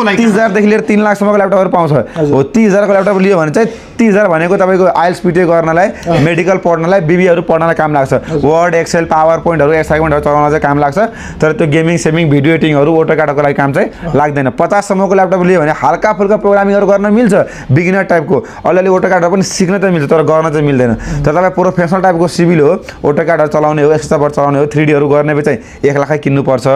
30,000 देखि लिएर 3 लाखसम्मको ल्यापटपहरू पाउँछ हो 30,000 को ल्यापटप लियो भने चाहिँ 30,000 भनेको तपाईको आइएल्स पिटे गर्नलाई मेडिकल पढ्नलाई बीबीहरू पढ्नलाई काम लाग्छ वर्ड एक्सेल पावर पोइन्टहरू असाइनमेन्टहरू चलाउन चाहिँ काम लाग्छ तर त्यो गेमिङ सेमिङ भिडियो एडिटिङहरू अटोक्याडको लागि काम चाहिँ लाग्दैन 50 सम्मको ल्यापटप लियो भने हल्का फुल्का प्रोग्रामिङहरू गर्न मिल्छ बिगिनर टाइपको अलिअलि अटोक्याड पनि सिक्न त मिल्छ तर गर्न चाहिँ मिल्दैन तर तपाईँ प्रोफेसनल टाइपको सिभिल हो अटोक्याडहरू चलाउने हो एक्सपर्ट चलाउने हो 3D हरू गर्ने चाहिँ 1 लाख किन्नु पर्छ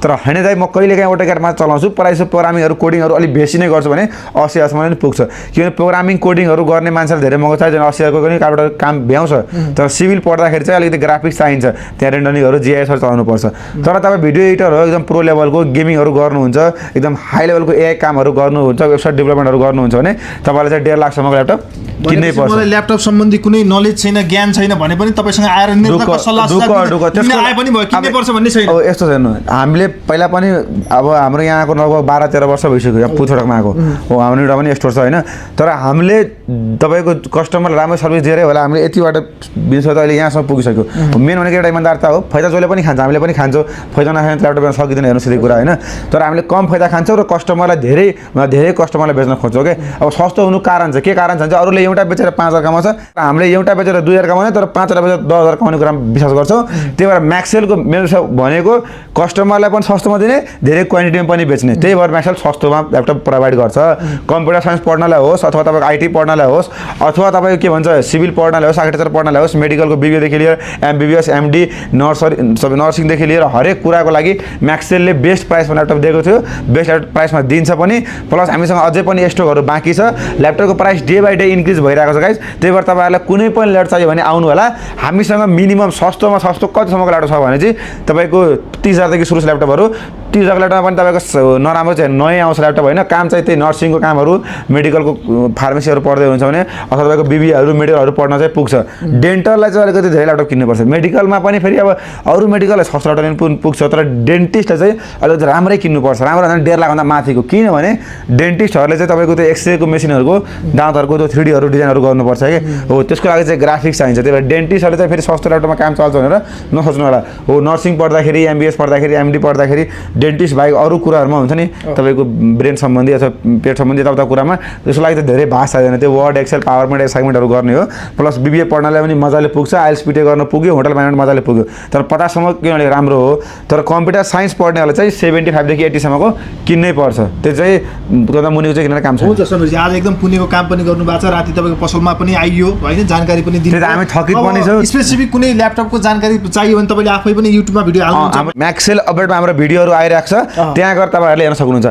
तर हैन दाइ म कहिलेकाहीँ अटोक्याडमा चलाउँछु प्रायः प्रोग्रामिङहरू कोडिङहरू अलि बेसी नै गर्छु भने 80,000 सम्म नै पुग्छ किनभने प्रोग्रामिङ कोडिङहरू गर्ने मान्छेले धेरै महँगो चाहिन्छ 80,000 को पनि कार्डबाट काम भ्याउँछ तर सिभिल पढ्दाखेरि चाहिँ अलिकति ग्राफिक्स चाहिन्छ त्यहाँ रेन्डरिङहरू जीआईएसहरू चलाउनु पर्छ तर तपाईँ भिडियो एडिटर हो एकदम प्रो लेभलको गेमिङहरू गर्नुहुन्छ एकदम हाई लेभलको एआई कामहरू गर्नुहुन्छ वेबसाइट डेभलपमेन्टहरू गर्नुहुन्छ भने तपाईलाई चाहिँ 1.5 लाख सम्मको ल्यापटप किन्नै पर्छ मलाई ल्यापटप सम्बन्धी कुनै नलेज छैन ज्ञान छैन भने पनि तपाईसँग आएर निर्धक्क सल्लाह त्यसको आए पनि भयो किन्नै पर्छ भन्ने छैन अब यस्तो छैन हामीले पहिला पनि अब हाम्रो यहाँको लगभग 12-13 वर्ष भइसक्यो यहाँ पुथोडकमा आएको हो हाम्रो एउटा पनि स्टोर छ हैन तर हामीले तपाईको कस्टमरलाई राम्रो सर्भिस दिएरै होला हामीले यतिबाट बिजनेस त अहिले यहाँसम्म पुगिसक्यो मेन भनेको एउटा इमानदारता हो फाइदा जसले पनि खान्छ हामीले पनि खान्छौँ फाइदा नखाने ल्यापटप बेच्न सकिँदैन हेर्नु सिधै कुरा हैन तर हामीले कम फाइदा खान्छौँ र कस्टमरलाई धेरै कस्टमरलाई बेच्न खोज्छौँ के अब सस्तो हुनु कारण चाहिँ के कारण छ अरूले एउटा बेचेर 5,000 कमाउँछ हामीले एउटा बेचेर 2,000 कमाउने तर 5,000 बेचेर 10,000 कमाउने कुरा विश्वास गर्छौँ त्यही भएर म्याक्सेलको मेरो भनेको कस्टमरलाई पनि सस्तोमा दिने धेरै क्वान्टिटीमा पनि बेच्ने त्यही भएर म्याक्सेल सस्तोमा ल्यापटप प्रोभाइड गर्छ कम्प्युटर साइन्स पढ्नलाई होस् अथवा तपाईको आईटी पढ्नलाई होस् अथवा तपाईको के भन्छ सिभिल पढ्नलाई होस् आर्किटेक्चर पढ्नलाई होस् मेडिकलको बीबीए देखि लिएर एमबीबीएस एमडी नर्सिङ देखि लिएर हरेक कुराको लागि म्याक्सेलले बेस्ट प्राइसमा ल्यापटप दिएको थियो बेस्ट प्राइसमा दिन्छ पनि प्लस हामीसँग अझै पनि स्टकहरू बाँकी छ ल्यापटपको price day by day increase भइरहेको छ गाइस त्यही भएर तपाईहरुलाई कुनै पनि ल्यापटप चाहियो भने आउनु होला हामीसँग मिनिमम सस्तोमा सस्तो कतिसम्मको ल्यापटप छ भने चाहिँ तपाईको 30,000 देखि सुरु ल्यापटपहरू 30,000 ल्यापटपमा पनि तपाईको नराम्रो चाहिँ नयाँ आउँछ ल्यापटप हैन काम चाहिँ त्यही नर्सिङको कामहरू मेडिकलको फार्मेसीहरू पढ्दै हुन्छ भने अथवा तपाईको बीबीएहरू मेडिकलहरू पढ्न चाहिँ पुग्छ डेन्टललाई चाहिँ अलिकति धेरै ल्यापटप किन्नुपर्छ मेडिकलमा पनि फेरि अब अरू मेडिकललाई सस्तो ल्यापटप पनि पुग्छ तर डेन्टिस्टलाई चाहिँ अलिकति राम्रै किन्नुपर्छ राम्रो भन्दा 1.5 लाखभन्दा माथिको किनभने डेन्टिस्टहरूले चाहिँ तपाईँको त्यो एक्सरेको मेसिनहरूको दाँतहरूको त्यो 3D हरू डिजाइनहरू गर्नुपर्छ के हो त्यसको लागि चाहिँ ग्राफिक्स चाहिन्छ त्यही भएर डेन्टिस्टहरूले चाहिँ फेरि सस्तो ल्यापटपमा काम चल्छ भनेर नसोच्नु होला हो नर्सिङ पढ्दाखेरि एमबीएस पढ्दाखेरि एमडी पढ्दाखेरि डेन्टिस्ट बाहेक अरू कुराहरूमा हुन्छ नि तपाईँको ब्रेन सम्बन्धी अथवा पेट सम्बन्धी यताउता कुरामा त्यसको लागि त धेरै भाषा छैन त्यो वर्ड एक्सेल पावर पोइन्ट असाइनमेन्टहरू गर्ने हो प्लस बीबीए पढ्नलाई पनि मजाले पुग्छ आइएल्स पिटे गर्न पुग्यो होटल म्यानेजमेन्ट मजाले पुग्यो तर 50 सम्म किनभने राम्रो हो तर कम्प्युटर साइन्स पढ्नेहरूलाई चाहिँ 75 देखि 80 सम्मको किन्नै पर्छ त्यो चाहिँ गर्दा मुनिको चाहिँ किनेर काम छ हुन्छ समीरजी आज एकदम पुण्यको काम पनि गर्नु भएको छ राति तपाईको पसलमा पनि आइयो हैन जानकारी पनि दिनु हामी थकित पनि छौं स्पेसिफिक कुनै ल्यापटपको जानकारी चाहियो भने तपाईले आफै पनि युट्युबमा भिडियो हाल्नुहुन्छ म्याक्सेल अपडेटमा हाम्रो भिडियोहरू आइराख्छ त्यहाँ गएर तपाईहरुले हेर्न सक्नुहुन्छ